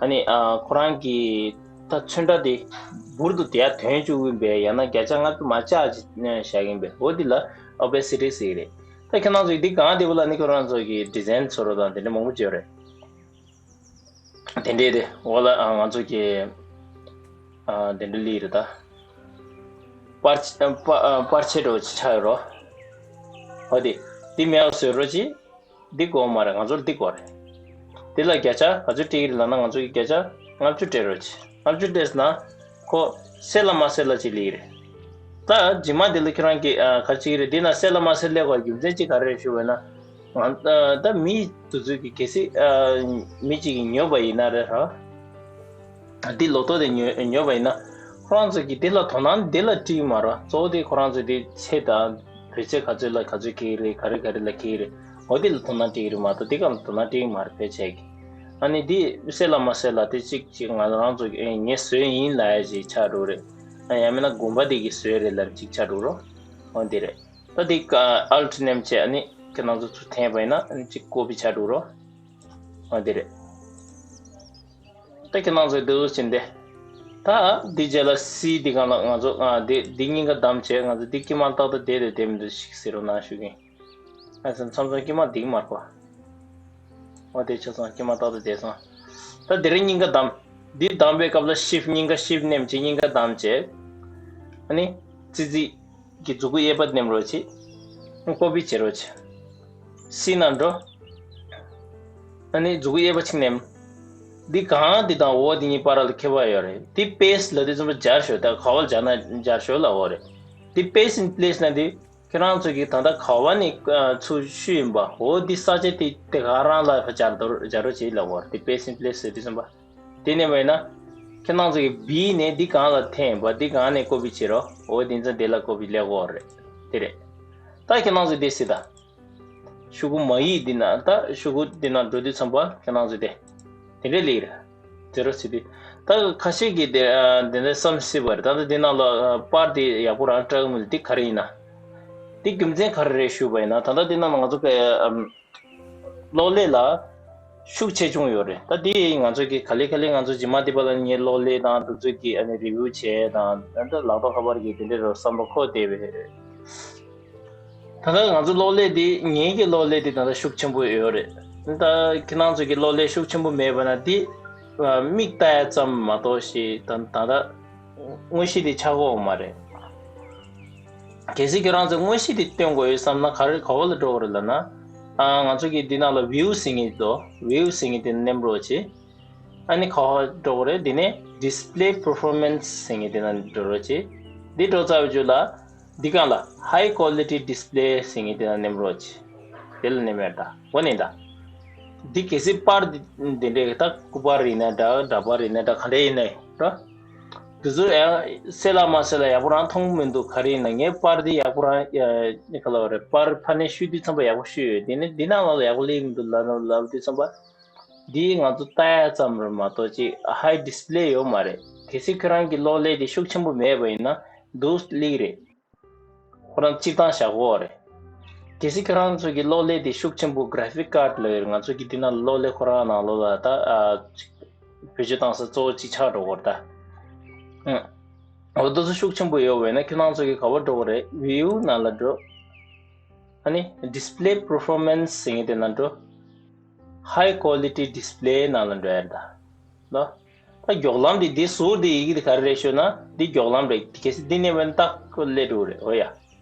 ཨ་ནི་ཨ་ཁོ་རང་གི་ད་ཚོན་ཁྲ་དེ་འབུར་དུ་དེ་ཡར་ཐོན་བཅུག་གིན་པས། ཡང་ན་བརྒྱ་ཆ་ལྔ་བཅུ་མར་བཅག་ཅིག་བཞག་གིན་པས། འོ་འདི་ལ་opacity ཟེར་གི་རེད། ད་ཁྱེད་རང་ཚོ་འདི་གང་འདི་བ་ལ་ནི་ཁྱེད་རང་ཚོ་གི་design བཟོ་རོགས་དང་དེ་འདྲ་མང་པོ་བྱོས་རེད། དེ་འདྲའི་དེ་འོ་ལ་ཨ་ང་ཚོ་གི་ཨ་དེ་འདྲ་ལི་རེད་ད། པར་ཆ་པར་པར་ཆས་འདྲ་བོ་ཆགས་ཡོད་རོ། འོ་དེ་འདི་མེད་པ་བཟོས་རོགས་གྱིས། འདི་དགོས་མ་རེད། ང་ཚོར་འདི་དགོས་རེད། འདི་ལ་བརྒྱ་ཆ་ག་ཚོད་སྤྲད་ཀྱི་རེད་ལབ་ན། ང་ཚོ་གི་བརྒྱ་ཆ་ལྔ་བཅུ་སྤྲད་རོགས་གྱིས། ལྔ་བཅུ་སྤྲད་ན་ཁོ་གསལ་ལ་མ་གསལ་ལ་ཅིག་ལི་རེད། ད་རྗེས་མ་འདི་ལ་ཁྱེད་རང་གིས་ཨ་ག་རེ་བྱེད་ཀྱི་རེད། འདི་ན་གསལ་ལ་མ་གསལ་ལས་དགོས་རྒྱུ་མཚན་ཅིག་ག་རེ་རེད་ཞུ་བས་ན། ང་ད་མི་དེ་ཚོས་ཀྱི་གལ་སྲིད་ཨ་མི་གཅིག་གིས་ཉོས་པ་ཡིན་ན་རེད་ར། འདི་ལོ་ཐོ་དེ་ཉོས་ཉོས་པ་ཡིན་ན། ཁོ་རང་ཚོ་གིས་འདི་ལ་དོ་སྣང་འདི་ལ་སྤྲད་མ་རེད། གཙོ་བོ་དེ་ཁོ་རང་ཚོས་དེ་ཚེ་དང་བོད་ཚེ་ག་ཚོད་ལ་ག་ཚོད་འཁྱེར་གྱི་རེད། ག་རེ་ག་རེ་ལ་འཁྱེར་གྱི་རེད། འོ་དེ་ལ་དོ་སྣང་སྤྲད་ཀྱི་རེད་མ་གཏོགས་དེ་ག་ལ་དོ་སྣང་སྤྲད་ཀྱི་མ་རེད། ཕལ་ཆེར་གྱིས། ཨ་ནི་འདི་གསལ་ལ་མ་གསལ་ལ་དེ་གཅིག་གཅིག་ང་རང་ཚོ་གིས་ཨེ་ངས་བཟོས་ཡིན་ལབ་ཡ་ཅིག་ཆགས་འགྲོ་རེད། ཨ་ཡང་མིན་ན་དགོན་པ་དེ་གིས་བཟོས་རེད་ལབ་ཅིག་ཆགས་འགྲོ་རོགས། འོ་འདི་རེད། ད་འདི་ཨལ་ཊི་མནན་བྱས། ཨ་ནི་ཁྱེད་རང་ཚོ་ཚུར་འཐེན་པ་ཡིན་ན་ཨ་ནི་གཅིག་ཀོ་པི་ཆགས་འགྲོ་རོགས། འོ་འདི་རེད། ད་ཁྱེད་རང་ཚོས་འདི་འདྲ་བྱས་ཏེ། ད་འདི་རྗེས་ལ་སི་འདི་སྒང་ལ་ང་ཚོ་ཨ་འདི་འདི་སྙིང་ག་བསྡམས་བྱས། ང་ཚོ་འདི་དཀྱིལ་མ་ཏག་ཏག་བསྡད་འདུག་བསྡད་མི་འདུག་ཞིག་ཟེར་རོགས་གནང་ཞུ་གི་ཡིན། ཨ་ཙི་མཚམས་མཚམས་དཀྱིལ་མ་འདི་མ་རེད་པ། འོ་དེ་ཆ་ཚང་དཀྱིལ་མ་ཏག་ཏག་བསྡད་སོང་། ད་འདི་རེད། སྙིང་ག་བསྡམས། འདི་བསྡམས་པའི་སྐབས་ལ་ཤིབ་སྙིང་ག་ཤིབ་མནན་བྱས། སྙིང་ག་བསྡམས་བྱས། ཨ་ནི་ཙི་ཙི་གི་མཛུ་གུ་གཡས་པ་མནན་རོགས་བྱེད། ཀོ་པི་བྱེད་རོགས་བྱེད། སི་ནང་འགྲོ། ཨ་ནི་མཛུ་གུ་གཡས་པ་གཅིག་མནན། འདི་གང་འདི་དང་འོ་འདི་གཉིས་བར་ལ་ཁྱད་པར་ཡོད་རེད། འདི་པེ་སི་ལབ་དུས་ཙམ་པ་སྦྱར་ཞོར། ད་ག་བ་ལ་སྦྱར་ན་སྦྱར་ཞོར་ལབ་ཡོད་རེད། འདི་པེ་སི་ཨིན་པི་ལེ་སི་ལབ་འདི་ཁྱེད་རང་ཚོ་གིས་ད་ལྟ་ག་བ་ནས་ཚུར་བཤུས་ཡིན་པ། འོ་འདི་ས་ཆ་དེ་དེ་ག་རང་ལ་སྦྱར་དོ་སྦྱར་རོགས་བྱེད་ལབ་ཡོད་རེད། འདི་པེ་སི་ཨིན་པི་ལེ་སི་ཟེར་དུས་ཙམ་པ། དེ་ནས་བས་ན། ཁྱེད་རང་ཚོ་གིས་བི་ནས་འདི་སྒང་ལ་འཐེན་པ། འདི་སྒང་ནས་ཀོ་པི་བྱེད་རོགས། འོ་དེ་ཚོ་དེ་ལ་ཀོ་པི་ལས་དགོས་རེད། དེ་རེད། ད་ཁྱེད་རང་ཚོ་དེ་སྲིད་ད། ཤོག་གུ་མ་ཡིག་འདི་ན་ད་ཤོག་གུ་འདི་ན་འགྲོ་དུས་ཙམ་པ་ཁྱེད་རང་ཚོ་དེ། དེ་འདྲས་ལེགས་རེད། དེ་རོ་ཚིག་དེ། ད་ཁ་ཤས་ཀྱིས་དེ་དེ་འདྲས་བསམ་སྲིད་པ་རེད། ད་ལྟ་འདི་ནང་ལ་པར་དེ་ཡག་པོ་རང་སྤྲད་གི་མི་འདུག་འདི་ག་རེ་ཡིན་ན། འདི་རྒྱུ་མཚན་ག་རེ་རེད་ཞུས་པ་ཡིན་ན། ད་ལྟ་འདི་ནང་ལ་ང་ཚོ་ག་གློག་ཀླད་ལ་ཤུགས་ཆེ་ཆུང་ཡོད་རེད། ད་དེ་ང་ཚོ་གི་ག་ལེ་ག་ལེ་ང་ཚོ་རྗེས་མ་དེ་པ་ལ་ངའི་གློག་ཀླད་དང་དེ་ཚོ་གི་ཨ་ནི་རི་བིའུ་བྱས་དང་། ད་ལྟ་ལག་ཐོག་ཁ་པར་གི་དེ་འདྲའི་རོ་བསམ་པ་འཁོར་བསྡད་པའི་རེད། ད་ལྟ་ང་ཚོ་གློག་ཀླད་དེ་ངའི་གི་གློག་ཀླད་དེ་ད་ལྟ་ཤུགས་ཆེན་པོ་ཡོད་རེད། ད་ཁྱེད་རང་ཚོ་གི་གློག་ཀླད་ཤུགས་ཆེན་པོ་མེད་པ་ན་དེ་མིག་ལྟ་ཡ་ཙམ་མ་གཏོགས་ཤིག་ད་ད་ལྟ་དངོས་གཞི་དེ་ཆགས་ཀྱི་ཡོད་མ་རེད། གལ་སྲིད་ཁྱེད་རང་ཚོས་དངོས་གཞི་དེ་སྟོན་དགོས་ཡོད་བསམ་ན་ག་རེ་ག་བ་ལ་འགྲོ་དགོས་རེད་ལབ་ན། ཨ་ང་ཚོ་གི་འདི་ནང་ལ་བིའུ་ཟེར་མཁན་འདུག་བིའུ་ཟེར་མཁན་དེ་མནན་རོགས་བྱེད། ཨ་ནི་ག་བ་འགྲོ་དགོས་རེད། དེ་ནས་Display Performance ཟེར་མཁན་དེ་ནང་འགྲོ་རོགས་བྱེད། འདི་འགྲོ་ཚར་བའི་རྗེས་ལ་འདི་སྒང་ལ་High Quality Display ཟེར་མཁན་དེ་ནང་མནན་རོགས་བྱེད། དེ་ལ་མནན་མེད་ད། འོ་ནས་ད། འདི་གལ་སྲིད་པར་འདི་འདི་འདྲའི་ད་སྐུ་པར་ཡིན་ན་འདྲ། འདྲ་པར་ཡིན་ན་འདྲ། ག་འདྲ་ཡིན་ནའི་འདྲ། དེ་ཚོ་ཡང་གསལ་ལ་མ་གསལ་ལ་ཡག་པོ་རང་མཐོང་གི་མི་འདུག་ག་རེ་ཡིན་ན་ངའི་པར་འདི་ཡག་པོ་རང་ཡ་ག་ལབ་རེད། པར་ཕ་ནས་བཤུས་དུས་ཙམ་པ་ཡག་པོ་བཤུས་ཡོད། དེ་ནས་འདི་ནང་ལ་ཡག་པོ་སླེབས་མི་འདུག་ལབ་ན་ལབ་དུས་ཙམ་པ། འདི་ང་ཚོ་ལྟ་ཡ་ཙམ་རེད་མ་གཏོགས་ཅིག་High Display ཡོད་མ་རེད། གལ་སྲིད་ཁྱོད་རང་གི་གློག་ཀླད་དེ་ཤུགས་ཆེན་པོ་མེད་པ་ཡིན་ན་འདུག་སླེབས་རེད། ཁོ་རང་སྤྱིར་བཏང་བཞག་གོ་རེད། གལ་སྲིད་ཁྱོད་རང་ཚོ་གི་གློག་ཀླད་དེ་ཤུགས་ཆེན་པོ་Graphic Card ལབ་ཡོད་རེད། ང་ཚོ་གི་འདི་ནང་གློག་ཀླད་ཁོ་རང་ནང་ལོགས་ལ་ད་ཨ་བེད་སྤྱོད་བཏང་ས་གཙོ་བོ་གཅིག་ཆགས་འགྲོ་གོ་རེད་ད། ཨང་། འོ་དེ་ཚོ་ཤུགས་ཆེན་པོ་ཡོད་པ་ཡིན་ན་ཁྱོད་རང་ཚོ་གི་ག་པར་འགྲོ་གོ་རེད། View ནང་ལ་འགྲོ། ཨ་ནི་Display Performance ཟེར་མཁན་དེ་ནང་འགྲོ། High Quality Display ནང་ལ་འགྲོ་ཡ་རེད་ད། ལོ། ད་མགྱོགས་ལམ་དེ་འདི་ཟུར་དེ་ཡི་གེ་དེ་ག་རེ་རེད་ཞུ་ན་འདི་མགྱོགས་ལམ་རེད། གལ་སྲིད་འདི་མནན་པ་ན་ཏག་ཏག་སླེབས་འགྲོ་གི་རེད། འོ་ཡ།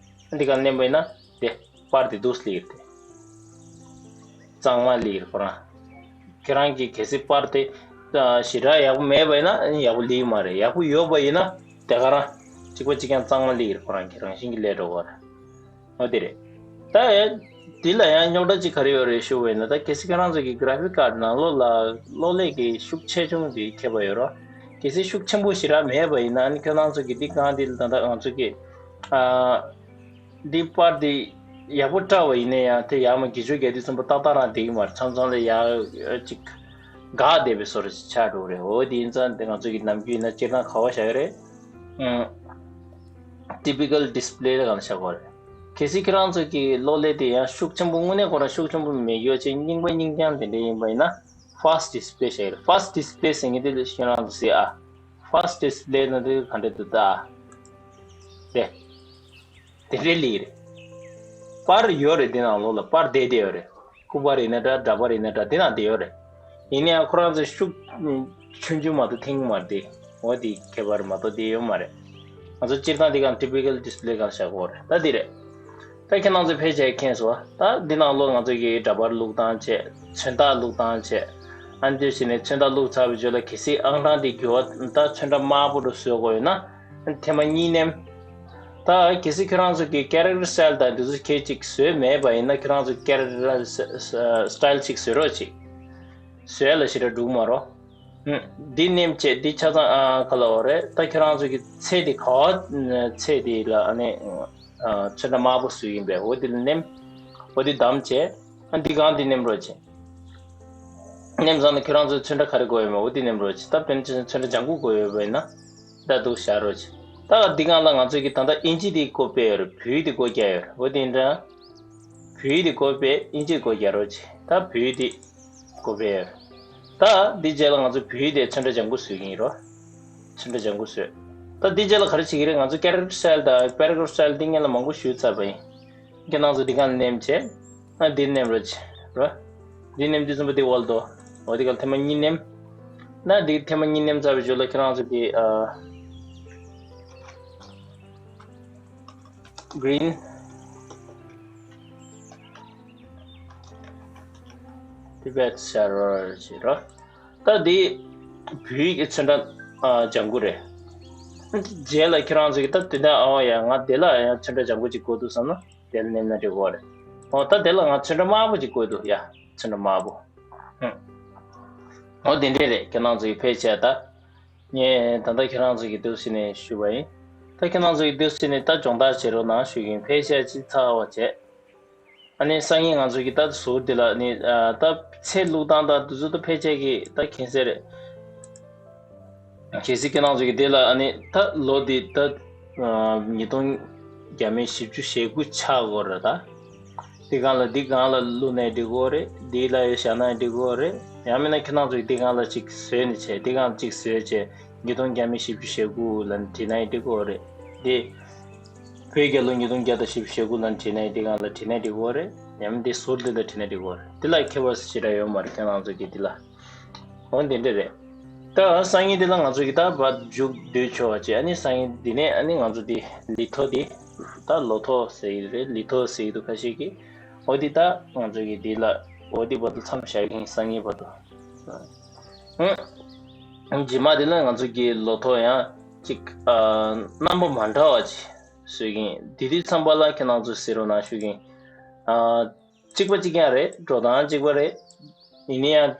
འདི་ག་མནན་པ་ཡིན་ན་དེ་པར་དེ་འདུག་སེ་སླེབས་ཀྱི་རེད་དེ། གཙང་མ་སླེབས་ཀྱི་རེད་ཁོ་རང་། ཁྱེད་རང་གིས་གལ་སྲིད་པར་དེ་ཞེ་དྲག་ཡག་པོ་མེད་པ་ཡིན་ན་ཡག་པོ་སླེབས་ཀྱི་མ་རེད། ཡག་པོ་ཡོད་པ་ཡིན་ན་དེ་ག་རང་གཅིག་པ་གཅིག་རྐྱང་གཙང་མ་སླེབས་ཀྱི་རེད། ཁོ་རང་གི་རང་བཞིན་གྱིས་སླེབས་འགྲོ་གི་རེད། འོ་དེ་རེད། ད་ཡ། འདི་ལ་ཡང་རྙོག་དྲ་གཅིག་ག་རེ་ཡོད་རེད་ཞུ་བ་ཡིན་ན། ད་གལ་སྲིད་ཁྱེད་རང་ཚོ་གི་Graphic Card ནང་ལོགས་ལ་གློག་ཀླད་ཀྱི་ཤུགས་ཆེ་ཆུང་དེ་ཁྱད་པར་ཡོད་རེད། གལ་སྲིད་ཤུགས་ཆེན་པོ་ཞེ་དྲག་མེད་པ་ཡིན་ན་ནི་ཁྱེད་རང་ཚོ་གི་འདི་གང་འདི་ལ་ད་ལྟ་ང་ཚོ་གི་ཨ་འདི་པར་འདི་ཡག་པོ་བཀྲ་བ་ཡིན་ན་ཡང་དེ་ཡར་མར་སྒྱུར་བཅོས་རྒྱག་དུས་ཙམ་པ་ཏག་ཏག་རང་བསྡད་ཀྱི་མ་རེད། མཚམས་མཚམས་ལ་ཡར་ཅིག་འགག་བསྡད་པའི་བཟོ་འདྲ་ཅིག་ཆགས་འགྲོ་གི་རེད། འོ་དེ་ཡིན་ཙང་དེ་ང་ཚོ་གི་ནམ་རྒྱུན་ཡིན་ན་སྤྱིར་བཏང་ག་པར་བཞག་གི་རེད། ཨང་། typical display ལ་གང་བྱ་དགོས་རེད། གལ་སྲིད་ཁྱེད་རང་ཚོ་གི་གློག་ཀླད་དེ་ཡང་ཤུགས་ཆེན་པོ་དངོས་གནས་ཁོ་རང་ཤུགས་ཆེན་པོ་མེད་ཡོད་ཅེས་རྙིང་པ་རྙིང་རྐྱང་དེ་འདྲ་ཡིན་པ་ཡིན་ན། fast display ཞེས་རེད། fast display ཟེར་མཁན་དེ་ཁྱེད་རང་ཚོ་གཟིགས་ཨ། fast display ན་དེ་ག་འདྲ་འདུག་ད། དེ། དེ་འདྲའི་ལི་རེད། པར་ཡོད་རེད། དེ་ནང་ལོགས་ལ་པར་བསྡད་བསྡད་ཡོད་རེད། སྐུ་པར་ཡིན་ན་འདྲ་འདྲ་པར་ཡིན་ན་འདྲ་དེ་ནང་བསྡད་ཡོད་རེད། ཡིན་ན་ཡང་ཁོ་རང་ཚོ་ཤུགས་ཆུང་ཆུང་མ་གཏོགས་འཐེན་གྱི་མ་རེད་དེ། འོ་དེ་ཁྱད་པར་མ་གཏོགས་དེ་ཡོད་མ་རེད། ང་ཚོ་སྤྱིར་བཏང་འདི་གང་typical display གང་བཞག་གོ་རེད། ད་འདི་རེད། ད་ཁྱེད་རང་ཚོ་ཕལ་ཆེར་མཁྱེན་སོང་བ། ད་འདི་ནང་ལོགས་ང་ཚོ་གི་འདྲ་པར་བླུགས་སྟངས་བྱས། མཚོན་རྟགས་བླུགས་སྟངས་བྱས། ཨ་ནི་དེ་བྱས་ནས་མཚོན་རྟགས་བླུགས་ཚར་བའི་རྗེས་ལ་གལ་སྲིད་ཨང་གྲངས་འདི་འགྱུར་བ་ད་མཚོན་རྟགས་དམར་པོ་རུ་བཟོ་དགོས་ཡོད་ན། ཐེངས་མ་གཉིས་ནེམ། ད་གལ་སྲིད་ཁྱེད་རང་ཚོ་གི་character style དང་འདི་ཚོ་ཁྱེད་ཅིག་བཟོས་མེད་པ་ཡིན་ན། ཁྱེད་རང་ཚོ་character style ཅིག་བཟོས་རོགས་ཅིག། བཟོས་ལ་ཞེ་དྲག་འགྲིག་མ་རོ། ཨུམ། འདི་ནེམ་བྱས་འདི་ཆ་ཚང་ཨ་ག་ལ་འོ་རེད། ད་ཁྱེད་རང་ཚོ་གི་ཚེ་འདི་ག་བ་ཚེ་འདི་ལ་ཨ་ནི་ཨ་ཚོན་ཁྲ་དམར་པོ་བཟོས་ཡིན་པས། འོ་འདི་ལ་ནེམ། འོ་འདི་བདམས་བྱས། ཨ་འདི་གང་འདི་ནེམ་རོགས་བྱས། ནེམ་ཚང་ན་ཁྱེད་རང་ཚོ་ཚོན་ཁྲ་ག་རེ་དགོས་ཡོད་མེད་འོ་འདི་ནེམ་རོགས་བྱས། ད་དཔེར་ན་ཚོན་ཁྲ་ལྗང་གུ་དགོས་ཡོད་པ་ཡིན་ན། ད་འདུག་བཞག་རོགས་བྱས། ད་འདི་གང་ལ་ང་ཚོ་གི་ད་ལྟ་ཨིན་ཇི་འདི་བཀོད་པའི་ཡོད་རེད། བོད་འདི་བཀོད་རྒྱག་ཡོད་རེད། འོ་འདི་འདྲ། བོད་ཡིག་དེ་བཀོད་པས་ཨིན་ཇི་བཀོད་རྒྱག་རོགས་བྱེད། ད་བོད་ཡིག་དེ་བཀོད་པས། ད་འདི་རྗེས་ལ་ང་ཚོ་བོད་ཡིག་དེ་ཚོན་ཁྲ་ལྗང་གུ་བཟོས་ཀྱི་ཡིན་རོ། ཚོན་ཁྲ་ལྗང་གུ་བཟོས། ད་འདི་རྗེས་ལ་ག་རེ་བྱེད་ཀྱི་རེད། ང་ཚོ་character style དང་paragraph style འདི་སྔོན་ལ་མང་པོ་ཞུས་ཚར་བ་ཡིན། ཁྱེད་རང་ཚོ་འདི་གང་ནེམ་བྱས། ཨ་འདི་ནེམ་རོགས་བྱེད་རོ། འདི་ནེམ་དུས་ཙམ་པ་འདི་འོག་ལ་དོ། འོ་འདི་ག་ལ་ཐེངས་མ་གཉིས་ནེམ། ན་འདི་ཐེངས་མ་གཉིས་ནེམ་ཚར་བའི་རྗེས་ལ་ཁྱེད་རང་ཚོ་གི་ཨ། Green Tibet ཟེར་བ་ཞིག་རོ། ད་འདི་བོད་ཡིག་གི་ཚོན་ཁྲ་ཨ་ལྗང་གུ་རེད། རྗེས་ལ་ཁྱེད་རང་ཚོ་གིས་ད་དེ་འདྲ་ཨ་ཡ་ང་དེ་ལ་ཡང་ཚོན་ཁྲ་ལྗང་གུ་ཅིག་དགོས་འདུག་བསམ་ན་དེ་ལ་ནེམ་ན་འགྲིག་གོ་རེད། འོ་ད་དེ་ལ་ང་ཚོན་ཁྲ་དམར་པོ་ཅིག་དགོས་འདུག་ཡ། ཚོན་ཁྲ་དམར་པོ། ཧུམ། འོ་དེ་འདྲས་རེད། ཁྱེད་རང་ཚོ་གིས་ཕལ་ཆེར་ད། ངས་ད་ལྟ་ཁྱེད་རང་ཚོ་གི་འདུག་སེ་ནས་ཞུས་པ་ཡིན། ད་ཁྱེད་རང་ཚོ་གི་འདུག་སེ་ནས་ད་སྦྱོང་བརྡར་བྱེད་རོགས་གནང་ཞུ་གི་ཡིན། ཕལ་ཆེར་ཅིག་ཚར་བ་བྱས། ཨ་ནི་སང་ཉིན་ང་ཚོ་གི་ད་ཟུར་དེ་ལ་ནི་ཨ་ད་ཚེས་བླུག་སྟངས་དང་དེ་ཚོ་ད་ཕལ་ཆེར་གི་ད་མཁྱེན་གསལ་རེད། གལ་སྲིད་ཁྱེད་རང་ཚོ་གི་དེ་ལ་ཨ་ནི་ད་ལོ་འདི་ད་ཨ་ཉིས་སྟོང་བརྒྱ་མེད་བཞི་བཅུ་ཞེ་དགུ་ཆགས་ཡོད་རེད་ད། འདི་སྒང་ལ་འདི་སྒང་ལ་བླུགས་ནའི་འགྲིག་གི་རེད། འདི་ལ་ཡོད་བཞག་ནའི་འགྲིག་གི་རེད། ཡང་མིན་ན་ཁྱེད་རང་ཚོས་འདི་སྒང་ལ་ཅིག་བཟོས་ནས་བྱས། འདི་སྒང་ལ་ཅིག་བཟོས་བྱས་ཉིས་སྟོང་བརྒྱ་མེད་བཞི་བཅུ་ཞེ་དགུ་ལ་བྲིས་ནའི་འགྲིག་གི་རེད། འདི་བོད་རྒྱལ་ལོ་ཉིས་སྟོང་བརྒྱ་དང་བཞི་བཅུ་ཞེ་དགུ་ལ་བྲིས་ནའི་འདི་སྒང་ལ་བྲིས་ནའི་འགྲིག་གི་རེད། ཡང་མིན་འདི་ཟུར་འདི་ལ་བྲིས་ནའི་འགྲིག་གི་རེད། འདི་ལ་ཁྱད་པར་ཞེ་དྲག་ཡོད་མ་རེད། ཁྱེད་རང་ཚོ་གི་འདི་ལ། འོ་འདི་འདྲ་རེད། ད་སང་ཉིན་འདི་ལ་ང་ཚོ་གི་ད་བར་མཇུག་བསྡུ་ཆོག་པ་བྱས། ཨ་ནི་སང་ཉིན་འདི་ནས་ཨ་ནི་ང་ཚོ་འདི་ལི་ཐོ་འདི་ད་ལོ་ཐོ་ཟེར་གྱི་རེད། ལི་ཐོ་ཟེར་གྱི་འདུག་ཁ་ཤས་ཀྱིས། འོ་འདི་ད་ང་ཚོ་གི་འདི་ལ་འོ་འདི་བར་དུ་མཚམས་བཞག་གི་ཡིན། སང་ཉིན་བར་དུ། ཨང་། རྗེས་མ་འདི་ལ་ང་ཚོ་གི་ལོ་ཐོ་ཡང་ཅིག་ཨ་རྣམ་པ་མ་འདྲ་བ་ཅིག་བཟོས་ཀྱི་ཡིན། འདི་དུས་ཚང་པ་ལ་ཁྱེད་རང་ཚོ་གཟིགས་རོགས་གནང་ཞུ་གི་ཡིན། ཨ། གཅིག་པ་གཅིག་རྐྱང་རེད། འགྲོ་སྟངས་གཅིག་པ་རེད། ཡིན་ན་ཡང་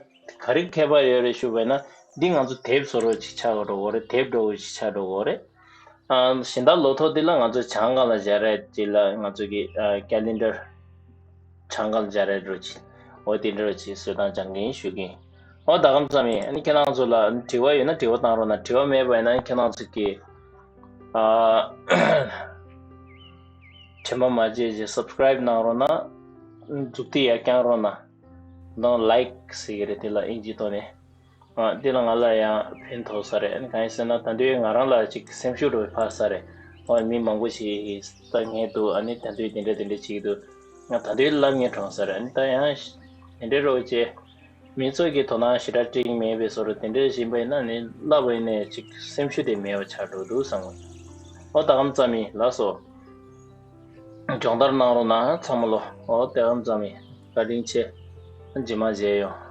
ག་རེ་ཁྱད་པར་ཡོད་རེད་ཞུ་བས་ན། འདི་ང་ཚོ་དེབ་བཟོ་རོགས་ཅིག་ཆགས་འགྲོ་གི་རེད། དེབ་འདྲ་བོ་ཅིག་ཆགས་འགྲོ་གི་རེད། ཨ་གཞན་དག་ལོ་ཐོ་འདི་ལ་ང་ཚོ་བྱང་གང་ལ་སྦྱར་རེད། དེ་ལ་ང་ཚོ་གི་ཨ་calendar བྱང་གང་ལ་སྦྱར་རེད་འགྲོ་ཅིག་འོ་དེ་འདྲ་བོ་ཅིག་བཟོ་སྟངས་སྦྱང་གི་ཡིན་ཞུ་གི་ཡིན། འོ་ད་གམ་ཙམ་ཡིན། ཨ་ནི་ཁྱེད་རང་ཚོ་ལ་དྲི་བ་ཡོད་ན་དྲི་བ་བཏང་རོགས་གནང་། དྲི་བ་མེད་པ་ཡིན་ན་ཁྱེད་རང་ཚོ་གི་ཨ་དྲན་པ་མ་བརྗེད་བྱས་subscribe གནང་རོགས་གནང་། མཛུབ་ཐེལ་ཡར་བརྐྱང་རོགས་གནང་། ནང་like ཟེར་གྱི་རེད། དེ་ལ་ཨིན་ཇི་ཐོག་ནས། ཨ་འདི་ལ་ང་ལ་ཡང་ཕན་ཐོགས་ས་རེད། ཨ་ནི་གང་ཡིན་ཟེར་ན་ད་དུང་ང་རང་ལ་ཅིག་སེམས་ཤུགས་འདྲ་བོ་འཕར་ས་རེད། ཨོ་མི་མང་པོ་ཞིག་ལྟ་མཁན་འདུག་ཨ་ནི་ད་དུང་དེ་འདྲ་དེ་འདྲ་བྱེད་ཀྱི་འདུག་ང་ད་དུང་ལབ་མཁན་གྲོངས་ས་རེད། ཨ་ནི་ད་ཡང་དེ་འདྲ་རོགས་བྱས། མི་ཚོ་གི་དོ་སྣང་ཞེ་དྲག་སྤྲད་ཀྱི་མེད་པའི་བཟོ་འདྲ་དེ་འདྲ་བཞིན་པ་ཡིན་ན་ནི་བསླབ་པ་ཡིན་ནའི་ཅིག་སེམས་ཤུགས་དེ་མེད་པ་ཆགས་འགྲོ་འདུག་བསམ་གི། ཨོ་ད་གམ་ཙམ་ཡིན། ལགས་སོ། སྦྱོང་བརྡར་གནང་རོགས་གནང་ཚང་མ་ལོ། ཨོ་ད་གམ་ཙམ་ཡིན། བཀའ་དྲིན་ཆེ། རྗེས་མ་མཇལ་ཡོང་།